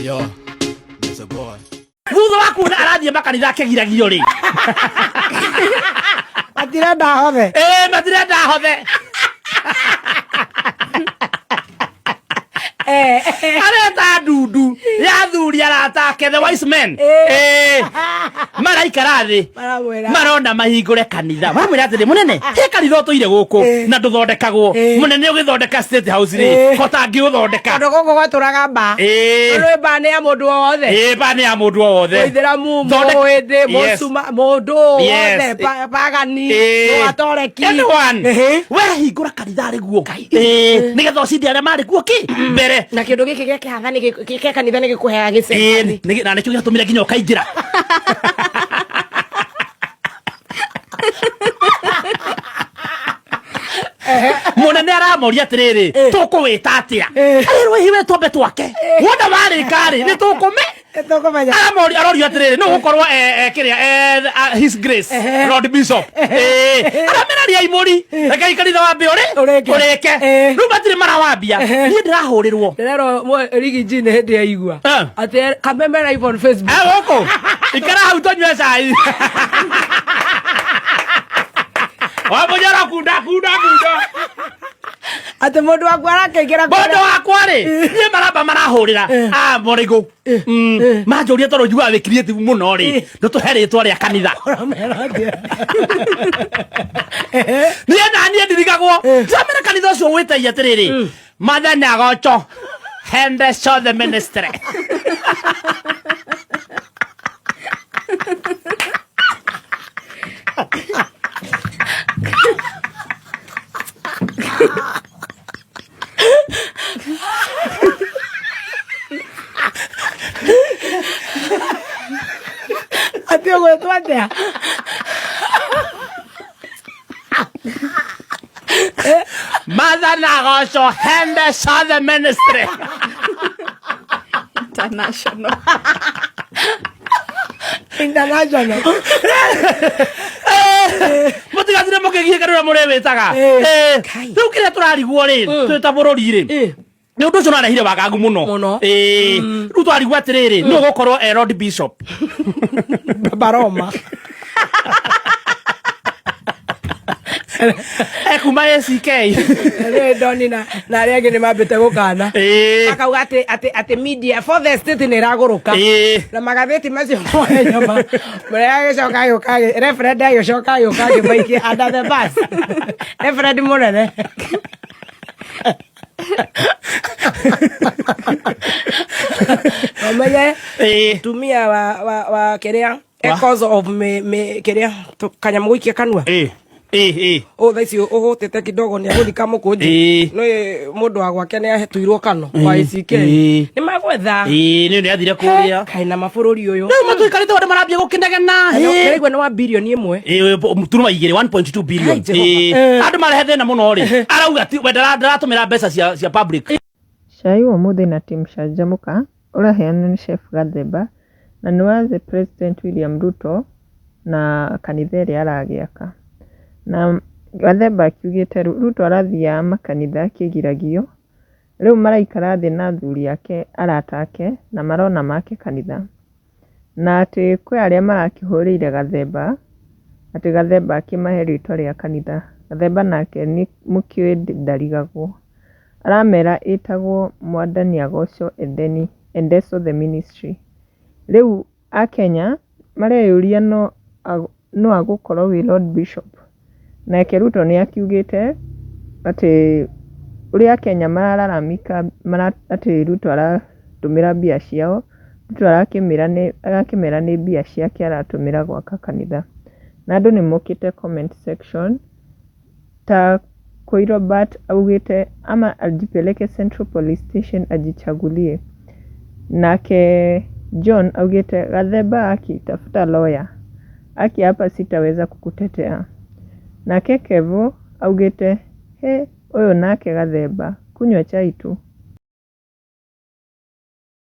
Yo, it's a boy. Thutha wa kuona arathiĩ makanitha akĩgiragio rĩ. Matirenda hothe. Ĩĩ, matirenda hothe. Areta ndundu ya athuri arata ake, the wise men. Ĩĩ, maraikara thĩ. Maramwĩra. Marona mahingũre kanitha. Maramwĩra atĩrĩ, mũnene, he kanitha ũtũire gũkũ na ndũthondekagwo. Mũnene ũgĩthondeka State House rĩ, kotangĩũthondeka. Tondũ gũkũ gwatũraga mba. Rwĩ mba nĩ ya mũndũ o wothe. Ĩĩ, mba nĩ ya mũndũ o wothe. Mũithĩramu, Thondeka- mũhĩndĩ, mũcuma, mũndũ o wothe, pagani, mũgatoreki. Anyone. We hingũra kanitha rĩ guo. Ĩĩ, nĩgetha ũcinde arĩa marĩ kuo kĩ mbere. Na kĩndũ gĩkĩ gĩa kĩhatha nĩ gĩa kanitha nĩ gĩkũheaga gĩcemani. Na nĩkĩo gĩatũmire nginya ũkaingĩra. Mũnene aramoria atĩrĩrĩ, tũkũwĩta atĩa? Arĩrwo hiwe twambe twake. Wona warĩka rĩ, nĩ tũkũme. Tũkũmenya. Aramori arorio atĩrĩrĩ, nũ gũkorwo kĩrĩa His Grace Lord Bishop. Aramera ria imũri, rekei kanitha wambe ũrĩ Ũrĩke. ũrĩke. Rĩu matirĩ marawambia. Niĩ ndĩrahũrĩrwo. Ndĩrerwo Rigi G nĩ hĩndĩ yaigua atĩ Kameme live on Facebook. Gũkũ ikara hau tũnyue cai. Wamũnyora kunda kunda kunda. Atĩ mũndũ waku arakĩingĩra. Mũndũ wakwa rĩ, niĩ maramba marahũrĩra a mũrĩgũ. Manjũria tondũ njugaga wĩ creative mũno rĩ, ndũtũhe rĩtwa rĩa kanitha. Ũramera atĩa? Niĩ na niĩ ndirigagwo. Ndĩramera kanitha ũcio wĩtagia atĩrĩrĩ, Mwathani agocwo, Hende Ciothe Ministry. Atĩ ũgwĩtwo atĩa? Mwathani agocwo, Hende Ciothe Ministry. International. International. Mũtigatire mũkĩgiĩka nĩ ũrĩa mũrĩwĩtaga. Rĩu kĩrĩa tũrarigwo rĩ, twĩ ta bũrũri rĩ, nĩ ũndũ ũcio ũrarehire wagagu mũno. Mũno. Rĩu twarigwo atĩrĩrĩ, nĩ ũgũkorwo e Lord Bishop. Baroma. Ekuma ACK. Rĩu Ndoni na arĩa angĩ nĩ mambĩte gũkana. Akauga atĩ media for the state nĩ ĩragũrũka. Na magathĩti macio moe nyama. Mũrĩa agĩcoka agĩũka referend agĩcoka agĩũka agĩmaikia under the bus. Referend mũnene. Ũmenye tumia wa kĩrĩa echoes of me kĩrĩa kanyamũ gũikia kanua. Ĩĩ. Ũ thaa ici ũhũtĩte kidogo nĩ agũthika mũkũnjũ. No mũndũ wa gwake nĩ ahetuirwo kano wa ACK. Nĩ magwetha. Ĩĩ, nĩ nĩ athire kũrĩa. Kaĩ na mabũrũri ũyũ. Rĩu matũikarĩte andũ marambia gũkĩnegena. Ndĩraigua nĩ wa bilioni 1. Ĩĩ, turuma igĩrĩ, 1.2 billion. Ai, Jehova. Andũ marehe thĩna mũno rĩ, arauga ti we ndaratũmĩra mbeca cia public. Cai wa ũmũthĩ na Team Canjamũka ũraheanwo nĩ Chef Gathemba na nĩ wa The President William Ruto na kanitha ĩrĩa aragĩaka. Na Gathemba akiugĩte Ruto arathiaga makanitha akĩgiragio, rĩu maraikara thĩ na athuri ake arata ake na marona make kanitha. Na atĩ kwĩ arĩa marakĩhũrĩire Gathemba, atĩ Gathemba akĩmahe rĩtwa rĩa kanitha. Gathemba nake nĩ mũkĩũĩ ndarigagwo. Aramera ĩtagwo Mwathani Agocwo Edeni, Endeso the Ministry. Rĩu akenya mareyũria no agũkorwo wĩ Lord Bishop. Nake Ruto nĩ akiugĩte atĩ ũrĩa akenya marararamika atĩ Ruto aratũmĩra mbia ciao, Ruto arakĩmera nĩ mbia ciake aratũmĩra gwaka kanitha. Na andũ nĩ mokĩte comment section ta Koirobert augĩte ama ajipeleke Central Police Station ajichagulie. Nake John augĩte Gathemba aki tafuta lawyer. Aki hapa sitaweza kukutetea. Nake Kevo augĩte he ũyũ nake Gathemba kunywa chai tu.